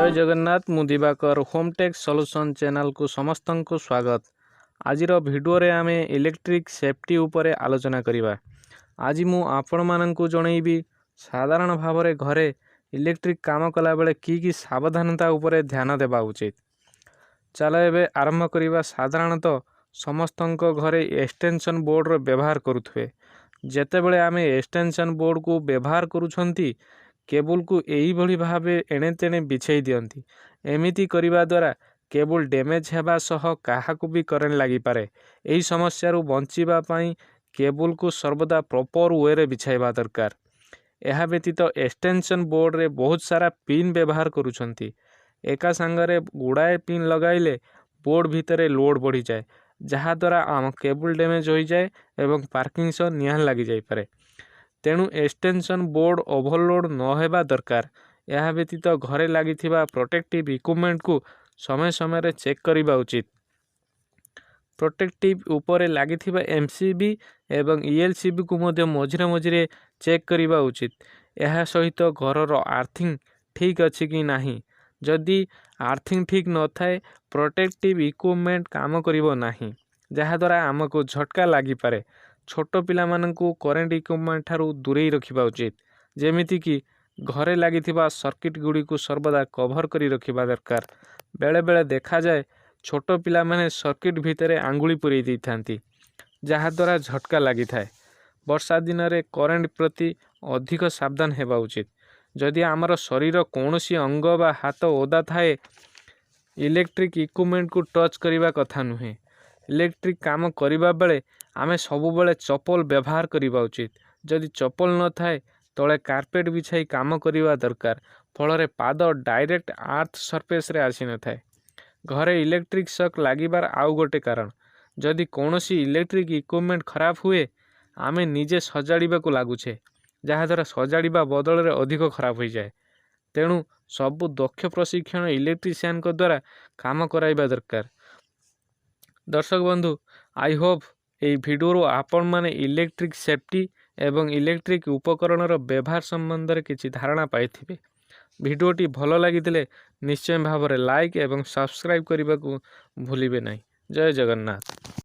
ଜୟ ଜଗନ୍ନାଥ। ମୁଁ ଦିବାକର, ହୋମଟେକ୍ ସଲ୍ୟୁସନ୍ ଚ୍ୟାନେଲକୁ ସମସ୍ତଙ୍କୁ ସ୍ୱାଗତ। ଆଜିର ଭିଡ଼ିଓରେ ଆମେ ଇଲେକ୍ଟ୍ରିକ୍ ସେଫ୍ଟି ଉପରେ ଆଲୋଚନା କରିବା। ଆଜି ମୁଁ ଆପଣମାନଙ୍କୁ ଜଣେଇବି, ସାଧାରଣ ଭାବରେ ଘରେ ଇଲେକ୍ଟ୍ରିକ୍ କାମ କଲାବେଳେ କି କି ସାବଧାନତା ଉପରେ ଧ୍ୟାନ ଦେବା ଉଚିତ। ଚାଲ, ଏବେ ଆରମ୍ଭ କରିବା। ସାଧାରଣତଃ ସମସ୍ତଙ୍କ ଘରେ ଏକ୍ସଟେନସନ୍ ବୋର୍ଡ଼ର ବ୍ୟବହାର କରୁଥିବେ। ଯେତେବେଳେ ଆମେ ଏକ୍ସଟେନସନ୍ ବୋର୍ଡ଼କୁ ବ୍ୟବହାର କରୁଛନ୍ତି, କେବୁଲକୁ ଏଇଭଳି ଭାବେ ଏଣେ ତେଣେ ବିଛେଇ ଦିଅନ୍ତି। ଏମିତି କରିବା ଦ୍ୱାରା କେବୁଲ ଡ୍ୟାମେଜ୍ ହେବା ସହ କାହାକୁ ବି କରେଣ୍ଟ ଲାଗିପାରେ। ଏହି ସମସ୍ୟାରୁ ବଞ୍ଚିବା ପାଇଁ କେବୁଲକୁ ସର୍ବଦା ପ୍ରପର୍ ୱେରେ ବିଛାଇବା ଦରକାର। ଏହା ବ୍ୟତୀତ ଏକ୍ସଟେନସନ୍ ବୋର୍ଡ଼ରେ ବହୁତ ସାରା ପିନ୍ ବ୍ୟବହାର କରୁଛନ୍ତି। ଏକା ସାଙ୍ଗରେ ଗୁଡ଼ାଏ ପିନ୍ ଲଗାଇଲେ ବୋର୍ଡ଼ ଭିତରେ ଲୋଡ଼୍ ବଢ଼ିଯାଏ, ଯାହାଦ୍ୱାରା ଆମ କେବୁଲ ଡ୍ୟାମେଜ୍ ହୋଇଯାଏ ଏବଂ ସ୍ପାର୍କିଂ ସହ ନିଆଁ ଲାଗିଯାଇପାରେ। ତେଣୁ ଏକ୍ସଟେନସନ୍ ବୋର୍ଡ଼ ଓଭରଲୋଡ଼୍ ନ ହେବା ଦରକାର। ଏହା ବ୍ୟତୀତ ଘରେ ଲାଗିଥିବା ପ୍ରୋଟେକ୍ଟିଭ୍ ଇକ୍ୱିପମେଣ୍ଟକୁ ସମୟ ସମୟରେ ଚେକ୍ କରିବା ଉଚିତ। ପ୍ରୋଟେକ୍ଟିଭ୍ ଉପରେ ଲାଗିଥିବା ଏମ୍ ସି ବି ଏବଂ ଇ ଏଲ୍ ସି ବିକୁ ମଧ୍ୟ ମଝିରେ ମଝିରେ ଚେକ୍ କରିବା ଉଚିତ। ଏହା ସହିତ ଘରର ଆର୍ଥିଂ ଠିକ୍ ଅଛି କି ନାହିଁ। ଯଦି ଆର୍ଥିଂ ଠିକ୍ ନଥାଏ, ପ୍ରୋଟେକ୍ଟିଭ୍ ଇକ୍ୱିପମେଣ୍ଟ କାମ କରିବ ନାହିଁ, ଯାହାଦ୍ୱାରା ଆମକୁ ଝଟକା ଲାଗିପାରେ। ଛୋଟ ପିଲାମାନଙ୍କୁ କରେଣ୍ଟ ଇକ୍ୱିପମେଣ୍ଟ ଠାରୁ ଦୂରେଇ ରଖିବା ଉଚିତ। ଯେମିତିକି ଘରେ ଲାଗିଥିବା ସର୍କିଟ୍ ଗୁଡ଼ିକୁ ସର୍ବଦା କଭର୍ କରି ରଖିବା ଦରକାର। ବେଳେବେଳେ ଦେଖାଯାଏ, ଛୋଟ ପିଲାମାନେ ସର୍କିଟ୍ ଭିତରେ ଆଙ୍ଗୁଳି ପୂରେଇ ଦେଇଥାନ୍ତି, ଯାହାଦ୍ୱାରା ଝଟକା ଲାଗିଥାଏ। ବର୍ଷା ଦିନରେ କରେଣ୍ଟ ପ୍ରତି ଅଧିକ ସାବଧାନ ହେବା ଉଚିତ। ଯଦି ଆମର ଶରୀର କୌଣସି ଅଙ୍ଗ ବା ହାତ ଓଦା ଥାଏ, ଇଲେକ୍ଟ୍ରିକ୍ ଇକ୍ୱିପମେଣ୍ଟକୁ ଟଚ୍ କରିବା କଥା ନୁହେଁ। ଇଲେକ୍ଟ୍ରିକ୍ କାମ କରିବା ବେଳେ ଆମେ ସବୁବେଳେ ଚପଲ ବ୍ୟବହାର କରିବା ଉଚିତ। ଯଦି ଚପଲ ନଥାଏ, ତଳେ କାର୍ପେଟ୍ ବିଛାଇ କାମ କରିବା ଦରକାର। ଫଳରେ ପାଦ ଡାଇରେକ୍ଟ ଆର୍ଥ ସର୍ଫେସ୍ରେ ଆସିନଥାଏ। ଘରେ ଇଲେକ୍ଟ୍ରିକ୍ ସକ୍ ଲାଗିବାର ଆଉ ଗୋଟେ କାରଣ, ଯଦି କୌଣସି ଇଲେକ୍ଟ୍ରିକ୍ ଇକ୍ୱିପମେଣ୍ଟ ଖରାପ ହୁଏ, ଆମେ ନିଜେ ସଜାଡ଼ିବାକୁ ଲାଗୁଛେ, ଯାହାଦ୍ୱାରା ସଜାଡ଼ିବା ବଦଳରେ ଅଧିକ ଖରାପ ହୋଇଯାଏ। ତେଣୁ ସବୁ ଦକ୍ଷ ପ୍ରଶିକ୍ଷଣ ଇଲେକ୍ଟ୍ରିସିଆନଙ୍କ ଦ୍ୱାରା କାମ କରାଇବା ଦରକାର। ଦର୍ଶକ ବନ୍ଧୁ, I Hope ଏଇ ଭିଡ଼ିଓରୁ ଆପଣମାନେ ଇଲେକ୍ଟ୍ରିକ୍ ସେଫ୍ଟି ଏବଂ ଇଲେକ୍ଟ୍ରିକ୍ ଉପକରଣର ବ୍ୟବହାର ସମ୍ବନ୍ଧରେ କିଛି ଧାରଣା ପାଇଥିବେ। ଭିଡ଼ିଓଟି ଭଲ ଲାଗିଥିଲେ ନିଶ୍ଚୟ ଭାବରେ ଲାଇକ୍ ଏବଂ ସବସ୍କ୍ରାଇବ୍ କରିବାକୁ ଭୁଲିବେ ନାହିଁ। ଜୟ ଜଗନ୍ନାଥ।